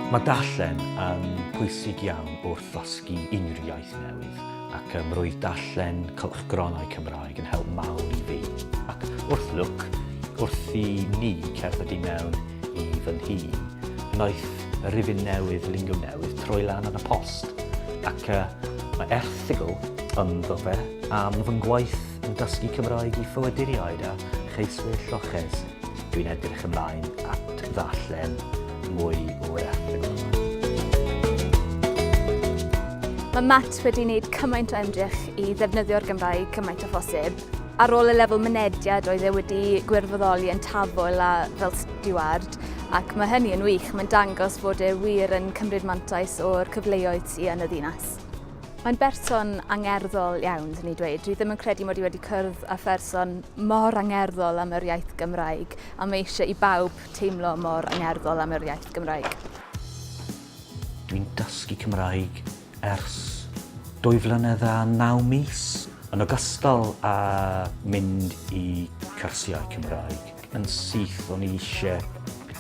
Mae darllen yn pwysig iawn wrth ddysgu unrhyw iaith newydd ac um, roedd darllen cylchgronau Cymraeg yn help mawr i fi. Ac wrth lwc, wrth i ni cerdded i mewn i fy nhŷ, wnaeth y rhifyn newydd, Lingo newydd, troi lan yn y post. Ac uh, mae erthygl ynddo fe am fy ngwaith yn dysgu Cymraeg i ffoaduriaid a cheiswyr lloches. Dwi'n edrych ymlaen at ddarllen mwy o'r erthygl yma. Mae Matt wedi wneud cymaint o ymdrech i ddefnyddio'r Gymraeg cymaint o phosib. Ar ôl y lefel mynediad oedd e wedi gwirfoddoli yn tafwyl a fel stiward ac mae hynny yn wych, mae'n dangos fod e wir yn cymryd mantais o'r cyfleoedd sydd yn y ddinas. Mae'n berson angerddol iawn, dyn ni dweud. Dwi ddim yn credu mod i wedi cwrdd â pherson mor angerddol am yr iaith Gymraeg, a mae eisiau i bawb teimlo mor angerddol am yr iaith Gymraeg. Dwi'n dysgu Cymraeg ers dwy flynedd a naw mis, yn ogystal â mynd i cyrsiau Cymraeg. Yn syth o'n i eisiau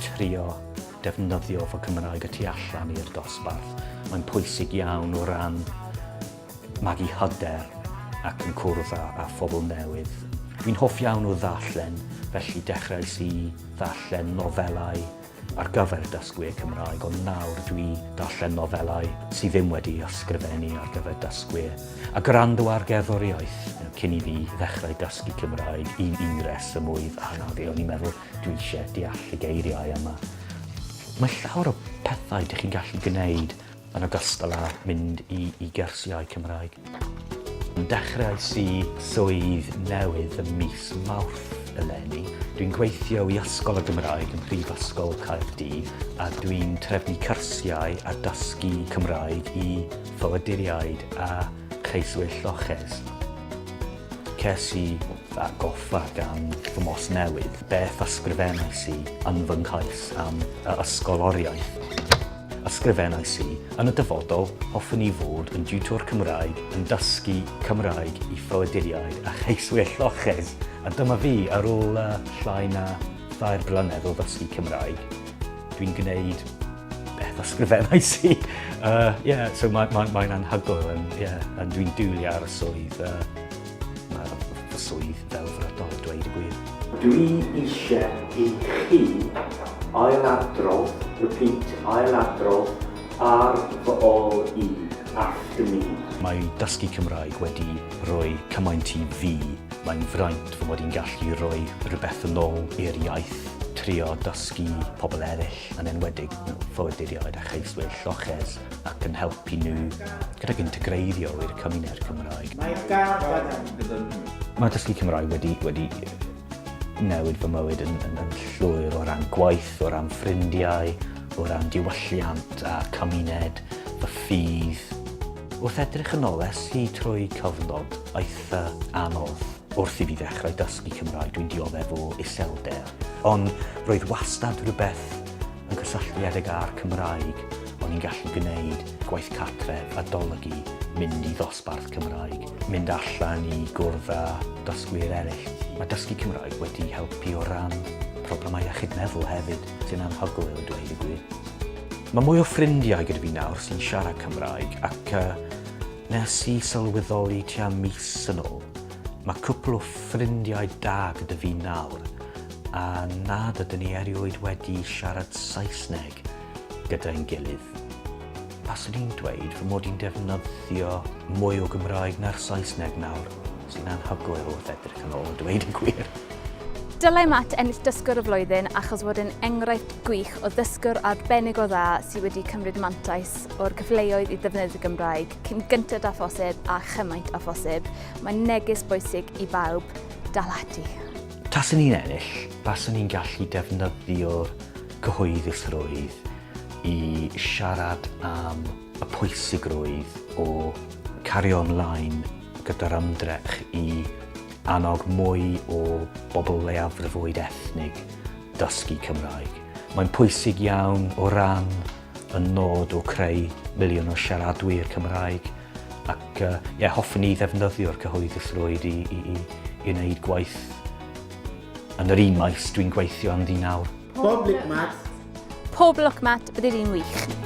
trio defnyddio fy Cymraeg y tu allan i'r dosbarth. Mae'n pwysig iawn o ran magu hyder ac yn cwrdd â, â phobl newydd. Dwi'n hoff iawn o ddarllen, felly dechreuais i ddarllen nofelau ar gyfer dysgwyr Cymraeg, ond nawr dwi darllen nofelau sydd ddim wedi ysgrifennu ar gyfer dysgwyr, a gwrando ar gerddoriaeth. Cyn i fi ddechrau dysgu Cymraeg, un, un reswm oedd, a na fi, o'n i'n meddwl, Dwi eisiau deall y geiriau yma. Mae llawer o pethau dych chi'n gallu gwneud yn ogystal â mynd i, i gyrsiau Cymraeg. Dechreuais i swydd newydd ym mis Mawrth eleni. Dwi'n gweithio i Ysgol y Gymraeg ym Mhrifysgol Caerdydd a dwi'n trefnu cyrsiau a dysgu Cymraeg i ffoaduriaid a cheiswyr lloches. Ces i fy atgoffa gan fy mos newydd beth ysgrifennais i yn fy nghais am y ysgoloriaeth. Ysgrifennais i, yn y dyfodol, hoffwn i fod yn diwtor Cymraeg yn dysgu Cymraeg i ffoaduriaid a cheiswyr lloches. A dyma fi, ar ôl llai na thair blynedd o ddysgu Cymraeg, dwi'n gwneud beth ysgrifennais i. Uh, yeah, so mae'n mae, mae anhygoel, and, yeah, and dwi'n dwlu ar y swydd. Uh, mae fy swydd ddelfrydol, dweud y gwir. Dwi eisiau i chi ailadrodd, repeat, ailadrodd ar fy ôl i, after me. Mae dysgu Cymraeg wedi rhoi cymaint i fi. Mae'n fraint fy mod i'n gallu rhoi rhywbeth yn ôl i'r iaith, trio dysgu pobl eraill. yn enwedig ffoaduriaid a cheiswyr lloches ac yn helpu nhw gydag integreiddio i'r cymuned Cymraeg. Mae dysgu Cymraeg wedi, wedi newid fy mywyd yn, yn, yn llwyr o ran gwaith, o ran ffrindiau, o ran diwylliant a cymuned, fy ffydd. Wrth edrych yn ôl, es i trwy cyfnod eitha anodd. Wrth i fi ddechrau dysgu Cymraeg, dwi'n dioddef o iselder. Ond roedd wastad rhywbeth yn gysylltiedig â'r Cymraeg o'n i'n gallu gwneud, gwaith cartref, adolygu, mynd i ddosbarth Cymraeg, mynd allan i gwrdd â dysgwyr eraill. Mae dysgu Cymraeg wedi helpu o ran problemau iechyd meddwl hefyd, sy'n anhygoel i dweud y gwir. Mae mwy o ffrindiau gyda fi nawr sy'n siarad Cymraeg ac uh, nes i sylweddoli tua mis yn ôl Mae cwpl o ffrindiau da gyda fi nawr a nad ydyn ni erioed wedi siarad Saesneg gyda'n gilydd. Baswn i'n dweud fy mod i'n defnyddio mwy o Gymraeg na'r Saesneg nawr, sy'n anhygoel wrth edrych yn ôl a dweud y gwir. Dylai Matt ennill Dysgwr y Flwyddyn achos fod e'n enghraifft gwych o ddysgwr arbennig o dda sydd wedi cymryd mantais o'r cyfleoedd i ddefnyddio'r Gymraeg cyn gynted â phosib a chymaint â phosib. Mae'n neges bwysig i bawb, dal ati. Taswn i'n ennill, baswn i'n gallu defnyddio'r cyhoeddusrwydd i siarad am y pwysigrwydd o cario ymlaen gyda'r ymdrech i annog mwy o bobl leiafrifoedd ethnig dysgu Cymraeg. Mae'n pwysig iawn o ran y nod o creu miliwn o siaradwyr Cymraeg ac uh, yeah, hoffwn i ddefnyddio'r cyhoeddusrwydd i, i, i, i wneud gwaith yn yr un maes dwi'n gweithio ynddi nawr. Pob lwc, Matt. Pob lwc, Matt. Byddi di'n wych.